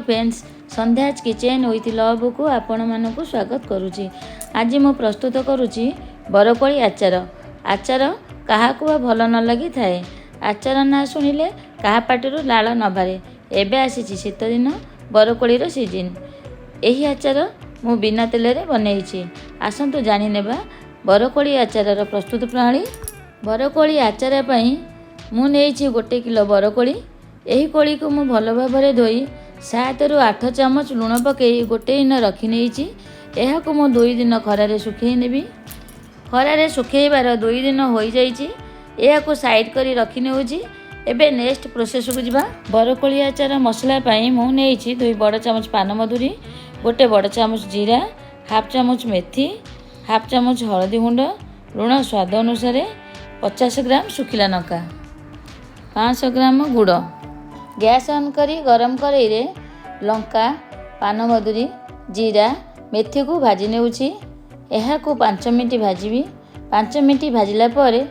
Friends, ସନ୍ଧ୍ୟାଜ୍ kitchen with ଲଭ୍କୁ ଆପଣମାନଙ୍କୁ ସ୍ୱାଗତ କରୁଛି। ଆଜି ମୁଁ ପ୍ରସ୍ତୁତ କରୁଛି ବରକୋଳି ଆଚାର। ଆଚାର କାହାକୁ ବା ଭଲ ନ ଲାଗିଥାଏ? ଆଚାର ନାଁ ଶୁଣିଲେ କାହା ପାଟିରୁ ଲାଳ ନ ବାହାରେ। ଏବେ ଆସିଛି ଶୀତ ଦିନ, ବରକୋଳିର ସିଜିନ୍। ଏହି ଆଚାର ମୁଁ ବିନା ତେଲରେ ବନେଇଛି। ଆସନ୍ତୁ ଜାଣିନେବା ବରକୋଳି ଆଚାରର ପ୍ରସ୍ତୁତ ପ୍ରଣାଳୀ। ବରକୋଳି ଆଚାର ପାଇଁ ମୁଁ ନେଇଛି 1 କିଲୋ ବରକୋଳି। ଏହି କୋଳିକୁ ମୁଁ ଭଲ ଭାବରେ ଧୋଇ 7ରୁ 8 ଚାମଚ ଲୁଣ ପକାଇ ଗୋଟେ ଦିନ ରଖିନେଇଛି। ଏହାକୁ ମୁଁ 2 ଦିନ ଖରାରେ ଶୁଖାଇ ନେବି। ଖରାରେ ଶୁଖାଇବାର 2 ଦିନ ହୋଇଯାଇଛି। ଏହାକୁ ସାଇଡ଼୍ କରି ରଖିନେଉଛି। ଏବେ ନେକ୍ସଟ ପ୍ରୋସେସକୁ ଯିବା। ବରକୋଳି ଆଚାର ମସଲା ପାଇଁ ମୁଁ ନେଇଛି 2 ବଡ଼ ଚାମଚ ପାନମଧୁରୀ, 1 ବଡ଼ ଚାମଚ ଜିରା, ହାଫ୍ ଚାମଚ ମେଥି, ହାଫ୍ ଚାମଚ ହଳଦୀ ଗୁଣ୍ଡ, ଲୁଣ ସ୍ୱାଦ ଅନୁସାରେ, 50 ଗ୍ରାମ ଶୁଖିଲା ଲଙ୍କା, 500 ଗ୍ରାମ ଗୁଡ଼। ଗ୍ୟାସ୍ ଅନ୍ କରି ଗରମ କରେଇରେ ଲଙ୍କା, ପାନମଧୁରୀ, ଜିରା, ମେଥିକୁ ଭାଜି ନେଉଛି। ଏହାକୁ 5 ମିନିଟ୍ ଭାଜିବି। 5 ମିନିଟ୍ ଭାଜିଲା ପରେ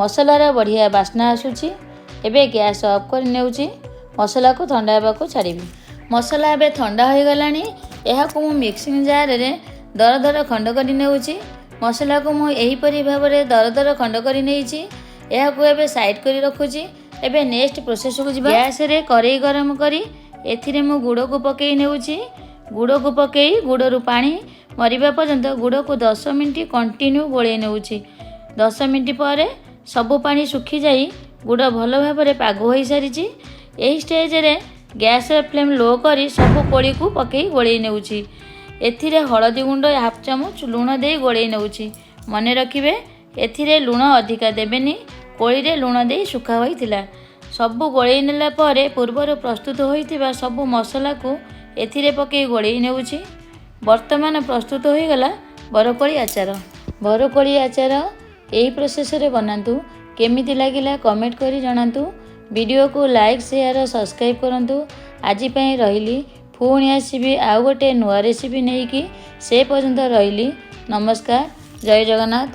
ମସଲାର ବଢ଼ିଆ ବାସ୍ନା ଆସୁଛି। ଏବେ ଗ୍ୟାସ୍ ଅଫ୍ କରି ନେଉଛି। ମସଲାକୁ ଥଣ୍ଡା ହେବାକୁ ଛାଡ଼ିବି। ମସଲା ଏବେ ଥଣ୍ଡା ହୋଇଗଲାଣି। ଏହାକୁ ମୁଁ ମିକ୍ସିଂ ଜାରରେ ଦର ଦର ଖଣ୍ଡ କରି ନେଉଛି। ମସଲାକୁ ମୁଁ ଏହିପରି ଭାବରେ ଦର ଦର ଖଣ୍ଡ କରି ନେଇଛି। ଏହାକୁ ଏବେ ସାଇଡ଼୍ କରି ରଖୁଛି। ଏବେ ନେକ୍ସଟ ପ୍ରୋସେସକୁ ଯିବା। ଗ୍ୟାସରେ କରେଇ ଗରମ କରି ଏଥିରେ ମୁଁ ଗୁଡ଼କୁ ପକାଇ ନେଉଛି। ଗୁଡ଼କୁ ପକାଇ ଗୁଡ଼ରୁ ପାଣି ମରିବା ପର୍ଯ୍ୟନ୍ତ ଗୁଡ଼କୁ 10 ମିନିଟ୍ କଣ୍ଟିନ୍ୟୁ ଗୋଳେଇ ନେଉଛି। 10 ମିନିଟ୍ ପରେ ସବୁ ପାଣି ଶୁଖିଯାଇ ଗୁଡ଼ ଭଲ ଭାବରେ ପାଗ ହୋଇସାରିଛି। ଏହି ଷ୍ଟେଜରେ ଗ୍ୟାସର ଫ୍ଲେମ୍ ଲୋ କରି ସବୁ କୋଳିକୁ ପକାଇ ଗୋଳେଇ ନେଉଛି। ଏଥିରେ ହଳଦୀ ଗୁଣ୍ଡ ହାଫ୍ ଚାମଚ, ଲୁଣ ଦେଇ ଗୋଳେଇ ନେଉଛି। ମନେ ରଖିବେ, ଏଥିରେ ଲୁଣ ଅଧିକା ଦେବେନି, କୋଳିରେ ଲୁଣ ଦେଇ ଶୁଖା ହୋଇଥିଲା। ସବୁ ଗୋଳେଇ ନେଲା ପରେ ପୂର୍ବରୁ ପ୍ରସ୍ତୁତ ହୋଇଥିବା ସବୁ ମସଲାକୁ ଏଥିରେ ପକାଇ ଗୋଳେଇ ନେଉଛି। ବର୍ତ୍ତମାନ ପ୍ରସ୍ତୁତ ହୋଇଗଲା ବରକୋଳି ଆଚାର। ବରକୋଳି ଆଚାର ଏହି ପ୍ରୋସେସରେ ବନାନ୍ତୁ। କେମିତି ଲାଗିଲା କମେଣ୍ଟ କରି ଜଣାନ୍ତୁ। ଭିଡ଼ିଓକୁ ଲାଇକ୍, ସେୟାର, ସବସ୍କ୍ରାଇବ୍ କରନ୍ତୁ। ଆଜି ପାଇଁ ରହିଲି। ପୁଣି ଆସିବି ଆଉ ଗୋଟେ ନୂଆ ରେସିପି ନେଇକି। ସେ ପର୍ଯ୍ୟନ୍ତ ରହିଲି। ନମସ୍କାର, ଜୟ ଜଗନ୍ନାଥ।